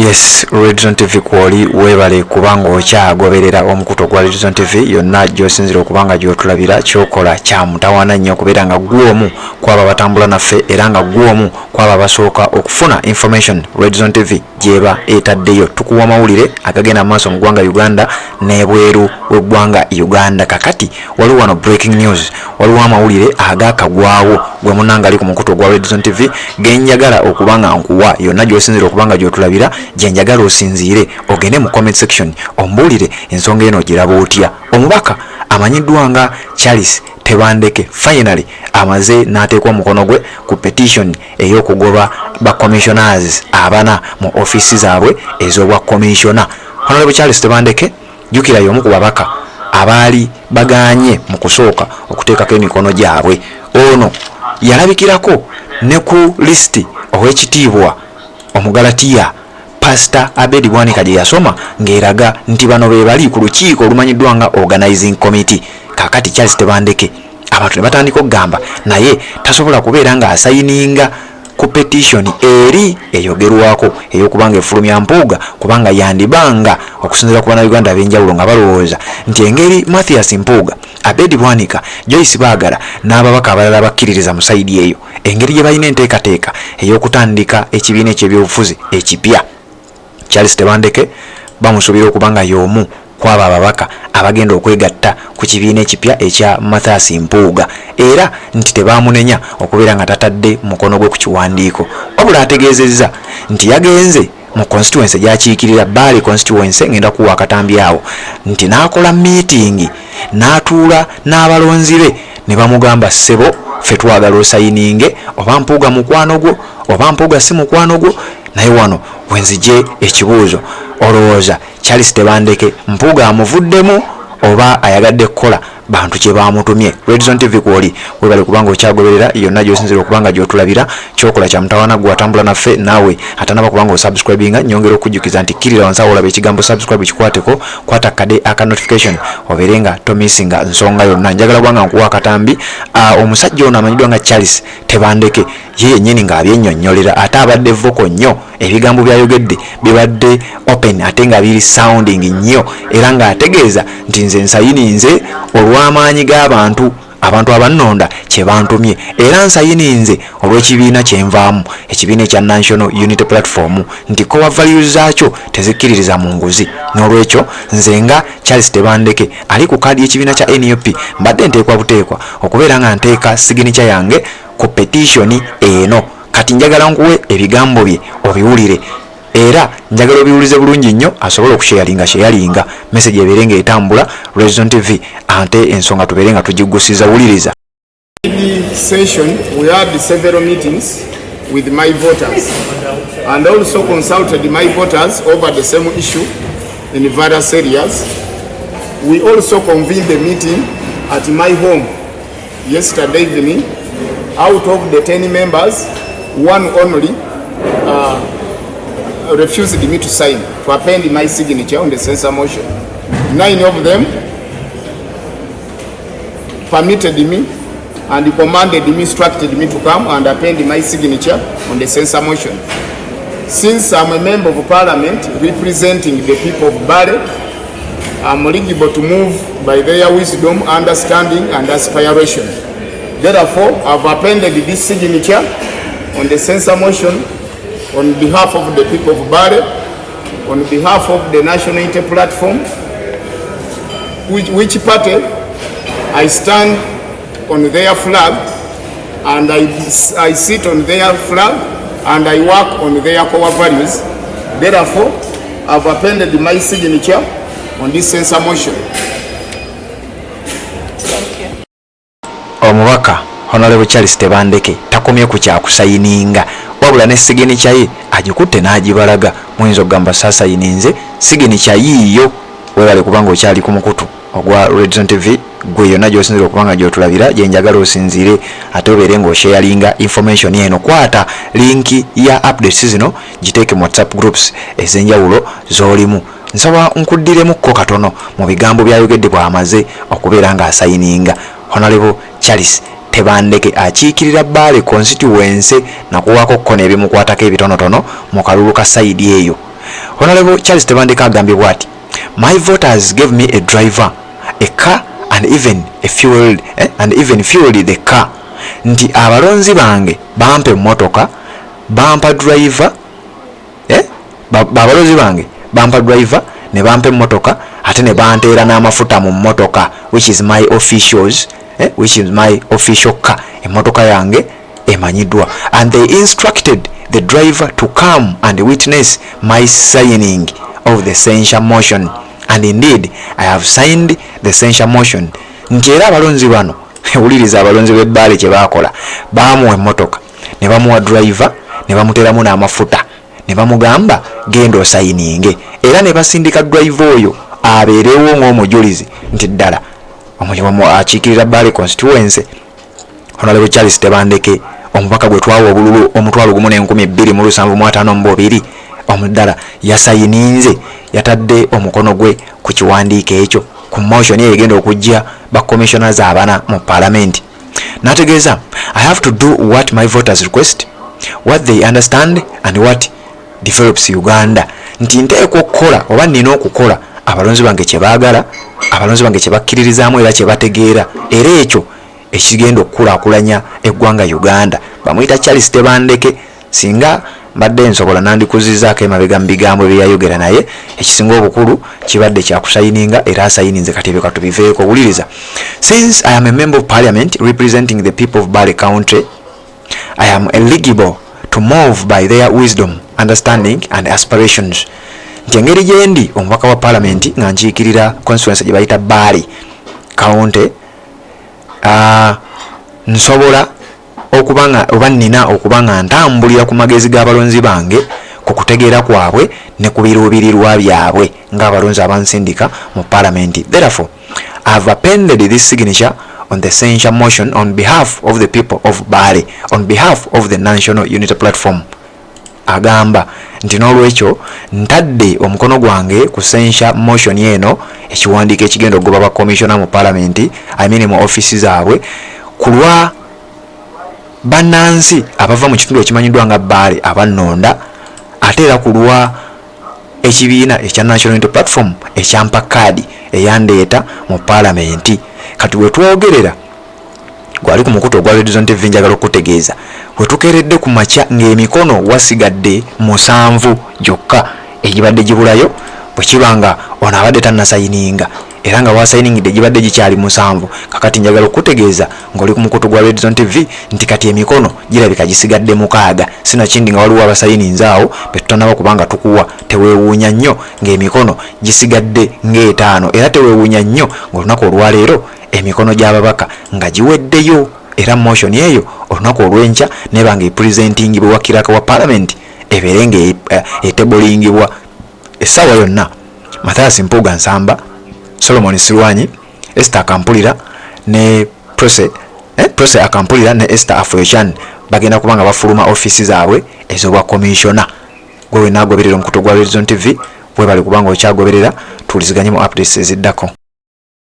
Yes, Redzone TV kwoli, weebale kubanga okyagoberera omukutu ogwa Redzone TV yonna gy'osinzira okuba nga gy'otulabira. Kyokola kya mutawaana nnyo okubeera nga ggwe omu kwabo abatambula naffe era nga ggwe omu kwabo abasooka okufuna information Redzone TV gy'eba etaddeyo. Tukuwa amawulire agagenda mu maaso mu ggwanga Uganda n'ebweru w'eggwanga Uganda. Kakati waliwo wano breaking news, waliwo amawulire agakagwawo gwe munanga ali ku mukutu ogwa Redzone TV genjagala okuba nga nkuwa. Yonna gy'osinziira okuba nga gy'otulabira, gyenjagala osinziire ogende mu comment section ombuulire ensonga eno ogiraba otya. Omubaka amanyiddwa nga Charles Tebandeke finally amaze n'ateekwa omukono gwe ku petition ey'okugoba ba commissioners abana mu ofiisi zaabwe ez'obwa commissioner. Honorable Charles Tebandeke, jjukira y'omu ku babaka abaali baganye mu kusooka okuteekako emikono gyabwe. Ono yalabikirako ne ku lisiti ow'ekitiibwa Omugalatiya Pastor Abedi Bwanika gye yasoma ng'eraga nti bano be bali ku lukiiko olumanyiddwa nga Organizing Committee. Kaakati Charles Tebandeke abantu ne batandika okugamba naye tasobola kubeera ng'asayininga ku petition eri eyogerwako ey'okuba nga efulumya Mpuuga, kubanga yandibanga okusinziira ku Bannayuganda ab'enjawulo nga balowooza nti engeri Mathias Mpuuga, Abedi Bwanika, Joyce Baagala n'ababaka abalala abakkiririza mu sayidi eyo engeri gye balina enteekateeka ey'okutandika ekibiina eky'ebyobufuzi ekipya, Charles Tebandeke bamusuubira okuba nga y'omu kw'abo ababaka abagenda okwegatta ku kibiina ekipya ekya Mathias Mpuuga, era nti tebaamunenya okubeera nga tatadde mukono gwe ku kiwandiiko. Wabula ategeezezza nti yagenze mu constituency gy'akiikirira, Bbaale constituency, ngenda kuwa akatambi awo, nti n'akola miitingi n'atuula n'abalonzi be ne bamugamba, "Ssebo, ffe twagala osayininge, oba Mpuuga mukwano gwo oba Mpuuga si mukwano gwo." Naye wano wenzije ekibuuzo: olowooza Charles Tebandeke Mpuuga amuvuddemu oba ayagadde kukola bantu kye bamutumye? Redzone TV kwoli, webale kubanga okyagoberera yonna gy'osinzira okuba nga gy'otulabira. Kyokola kya mutawaana gwe atambula naffe. Naawe atanaba kubanga osubscribinga, nyongera okujjukiza nti kkirira wansi awo olaba ekigambo "subscribe", kikwateko, kwata kade aka notification obeere nga tomisinga nsonga yonna. Njagala kubanga nkuwa akatambi omusajja ono amanyiddwa nga Charles Tebandeke ye yennyini ng'abyennyonnyolera, ate abadde vocal nnyo. Ebigambo byayogedde bibadde open ate nga biri sounding nnyo, era ng'ategeeza nti nze nsayininze olw'amaanyi g'abantu, abantu abannonda kye bantumye, era nsayininze olw'ekibiina kyenvaamu, ekibiina ekya National Unity Platform, nti core values zaakyo tezikkiririza mu nguzi. N'olwekyo nze nga Charles Tebandeke ali ku kaadi y'ekibiina kya NUP mbadde nteekwa buteekwa okubeera nga nteeka signature yange ku petition eno. Kati njagala nkuwe ebigambo bye obiwulire, era njagala obiwulize bulungi nnyo. Asobole okusharinga, sharinga message ebeere ng'etambula Redzone TV, ate ensonga tubeere nga tugigusiza. Wuliriza. The session, we had several meetings with my voters and also consulted my voters over the same issue in various areas. We also convened a meeting at my home yesterday evening. Out of the 10 members, one only refused me to sign, to append my signature on the censure motion. Nine of them permitted me and commanded me, instructed me to come and append my signature on the censure motion. Since I'm a member of parliament representing the people of Bale, I'm eligible to move by their wisdom, understanding, and aspiration. Therefore, I've appended this signature on the censure motion on behalf of the people of Bale, on behalf of the National Unity Platform, which party I stand on their flag and I sit on their flag and I work on their core values. Therefore, I've appended my signature on this censure motion. Thank you. Omubaka Honorable Charles Tebandeke takomye ku kyakusayininga, wabula ne signature ye agikutte n'agibalaga. Muyinza okugamba saasayininze, signature yiiyo. Webale kubanga okyali ku mukutu ogwa Redzone TV. Gwe yonna gy'osinzira okuba nga gy'otulabira, gyenjagala osinziire ate obeere ng'osharinga information eno. Kwata link ya updates zino, giteeke mu WhatsApp groups ez'enjawulo z'olimu. Nsaba nkuddiremukko katono mu bigambo byayogedde bw'amaze okubeera ng'asayininga. Honorable Charles Tebandeke akiikirira Bbaale constituency, nakuwaako kko n'ebimukwatako ebitonotono mu kalulu ka side eyo. Honorable Charles Tebandeke agambye bwati: "My voters gave me a driver, a car and even a fueled, eh, and even fueled the car," nti abalonzi bange bampa emmotoka, bampa driver, eh? Abalonzi bange bampa driver ne bampa emmotoka, ate ne banteera n'amafuta mu mmotoka, which is my officials, eh? Which is my official car, emmotoka yange emanyiddwa. "And they instructed the driver to come and witness my signing of the censure motion, and indeed I have signed the censure motion," nti era abalonzi bano, wuliriza, abalonzi b'ebbaale kye baakola, baamuwa emmotoka ne bamuwa driver ne bamuteeramu n'amafuta ne bamugamba genda osayininge, era ne basindika driver oyo abeerewo ng'omujulizi nti ddala akiikirira Bbaale constituency, Honorable Charles Tebandeke, omubaka gwe twawa obululu 1,275, omuddala yasayininze, yatadde omukono gwe ku kiwandiiko ekyo ku motion eyo egenda okujja ba commissioners abana mu parliament. N'ategeeza, "I have to do what my voters request, what they understand and what develops Uganda," nti nteekwa okukola oba nina okukola abalonzi bange kye baagala, abalonzi bange kye bakkiririzaamu era kye bategeera, era ekyo ekigenda okukulaakulanya eggwanga Uganda. Bamuyita Charles Tebandeke. Singa mbadde nsobola nandikuzizaako emabega mu bigambo byeyayogera, naye ekisinga obukulu kibadde kyakusayininga era asayininze. Kati ebyo katubiveeko. Wuliriza: "Since I am a member of parliament representing the people of Bale Country, I am eligible to move by their wisdom, understanding and aspirations," nti engeri gyendi omubaka wa palamenti nga nkiikirira constituency gye bayita Bale County, nsobola okuba nga oba nnina okuba nga ntambulira ku magezi g'abalonzi bange, ku kutegeera kwabwe ne ku biruubirirwa byabwe ng'abalonzi abansindika mu palamenti. "Therefore, I have appended this signature on the censure motion on behalf of the people of Bale, on behalf of the National Unity Platform." Agamba nti n'olwekyo ntadde omukono gwange ku censure motion eno, ekiwandiiko ekigenda okugoba bakomisiona mu palamenti, I mean mu offisi zaabwe, ku lwa bannansi abava mu kitundu ekimanyiddwa nga Bbaale abannonda, ate era ku lwa ekibiina ekya National Unity Platform ekyampa kaadi eyandeeta mu paalamenti. Kati wetwogerera, gwali ku mukutu ogwa Redzone TV, njagala okutegeeza wetukeeredde ku makya ng'emikono wasigadde 7 gyokka egibadde gibulayo. Bwe kiba nga ono abadde tannasayininga era nga wasayiningidde gibadde gikyali 7, kakati njagala okutegeeza ng'oli ku mukutu gwa Redzone TV nti kati emikono girabika gisigadde 6, sinakindi nga waliwo abasayininze awo betutanaba kubanga tukuwa. Teweewuunya nnyo ng'emikono gisigadde ng'etaano, era teweewuunya nnyo ng'olunaku olwaleero emikono gy'ababaka nga giweddeyo, era motion eyo olunaku olw'enkya neba nga epresentingibwa wa clerk wa parliament, ebeere nga etebolingibwa essaawa yonna. Mathias Mpuuga Nsamba, Solomon Silwanyi, Esther Akampulira ne Prose Akampulira ne Esther Afoyochan bagenda kuba nga bafuluma ofiisi zaabwe ez'obwa commissioner. Gwe wenna agoberera omukutu gwa Redzone TV, webale kubanga okyagoberera. Tuwuliziganye mu updates eziddako.